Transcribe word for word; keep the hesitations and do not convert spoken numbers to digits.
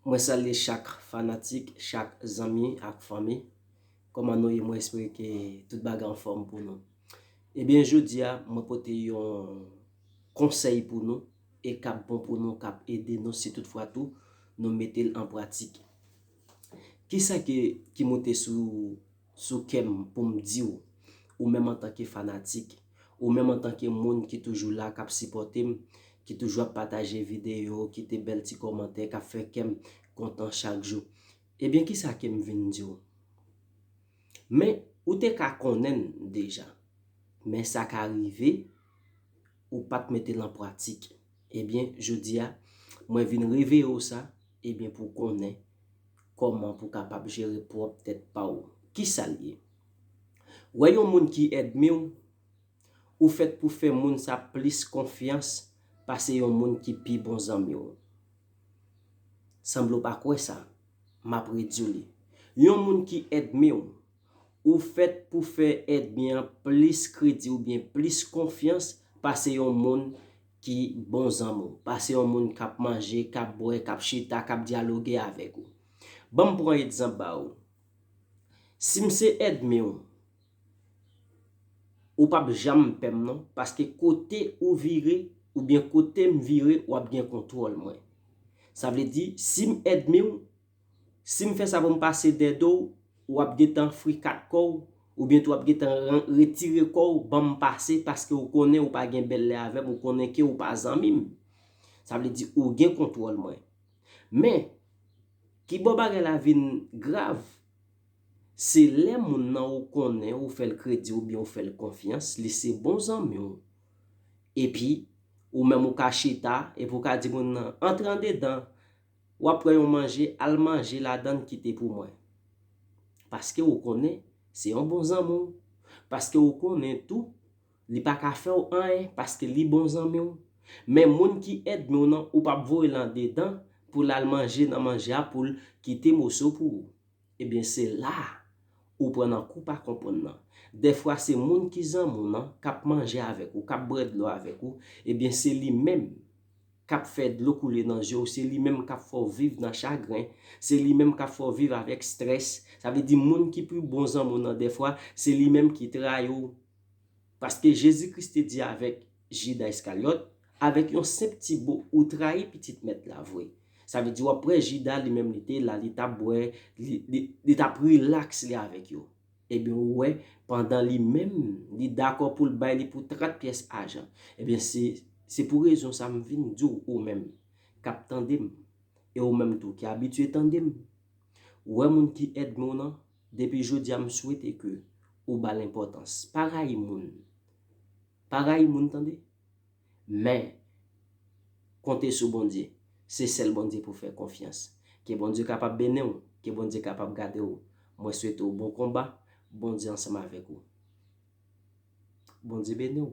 Mwen salye chak fanatik, chak zanmi ak fanmi. Kòman nou ye? Mwen espere ke tout bagay anfòm pou nou. Ebyen, jodi a, mwen pote yon konsèy pou nou e k ap bon pou nou, k ap ede nou si toutfwa tou nou mete l an pratik. Kisa ke, ki moute sou, sou kè m pou m di w, ou menm antanke fanatik, ou menm antanke moun ki toujou la, k ap sipòte m, ki toujou ap pataje videyo, kite bèl ti kòmantè, k ap fè kè m kontan chak jou. Ebyen, kisa ke m vin di w? Men, ou te ka konnen l deja. Men sa ka rive, ou pa t mete l an pratik. Ebyen, jodi a, mwen vin reveye w sa, ebyen, pou w konnen kòman pou w kapab jere pwòp tèt pa w. Kisa l ye? Wè yon moun ki ènmi w, ou fèt pou fè moun sa plis konfyans pase yon moun ki pi bon zanmi w. Sanble w pa kwè sa, m ap redi w li. Yon moun ki ènmi w, ou fèt pou fè ènmi an plis kredi oubyen plis konfyans pase yon moun ki bon zanmi w, pase yon moun k ap manje, k ap bwè, k ap chita, k ap dyaloge avèk ou. Ban m pran egzanp ba ou. Si m se ènmi w, ou p ap janm pè m non, paske kote ou vire, oubyen kote m vire, w ap gen kontwòl mwen. Sa vle di, si m ènmi w, si m fè sa pou m pase dèyè do w, w ap gentan frikat kò w, oubyen tou w ap gentan ran-, retire kò w, ban m pase, paske ou konnen ou pa gen bèl lè avè m, ou konnen ke ou pa zanmi m. Sa vle di, ou gen kontwòl mwen. Men, ki bò bagay la vin grav, se lè moun nan ou konnen, ou fè l kredi oubyen ou fè l konfyans, li se bon zanmi w. Epi, ou menm ou ka chita, epi ou ka di moun nan, antre andedan, w ap pran yon manje, al manje ladan l kite pou mwen. Paske ou konnen, se yon bon zanmi w. Paske ou konnen tou, li pa ka fè w anyen, paske li bon zanmi w. Men moun ki ènmi w nan, ou p ap voye l andedan pou l al manje nan manje a, pou l kite moso pou ou. Ebyen, se la ou pran nan kou pa konprann nan. Dèfwa, se moun ki zanmi w nan, k ap manje avèk ou, k ap bwè dlo avèk ou, ebyen, se li menm k ap fè dlo koule nan zye w, se li menm k ap fè w viv nan chagren, se li menm k ap fè w viv avèk estrès. Sa vle di, moun ki pi bon zanmi w nan, dèfwa, se li menm ki trayi w. Paske Jezi Kris te di avèk Jida Iskaryòt, avèk yon senp ti bo ou trayi pitit mèt la vre. Sa vle di w ap wè Jida li menm li te la, li t ap bwè, li, li, li t ap rilaks li avèk yo. Ebyen ou wè, pandan li menm, li dakò pou l bay li pou trant pyès ajan. Ebyen se, se pou rezon sa m vin di w ou menm k ap tande m, e ou menm tou ki abitye tande m. Ou wè moun ki ènmi w nan, depi jodi a m swete ke ou ba l enpòtans. Pa rayi moun. Pa rayi moun tande. Men, konte sou Bondye. Se sèl Bondye pou fè konfyans. Ke Bondye kapab beni w, ke Bondye kapab gade w. Mwen swete w bon konba, Bondye ansanm avèk ou. Bondye beni w.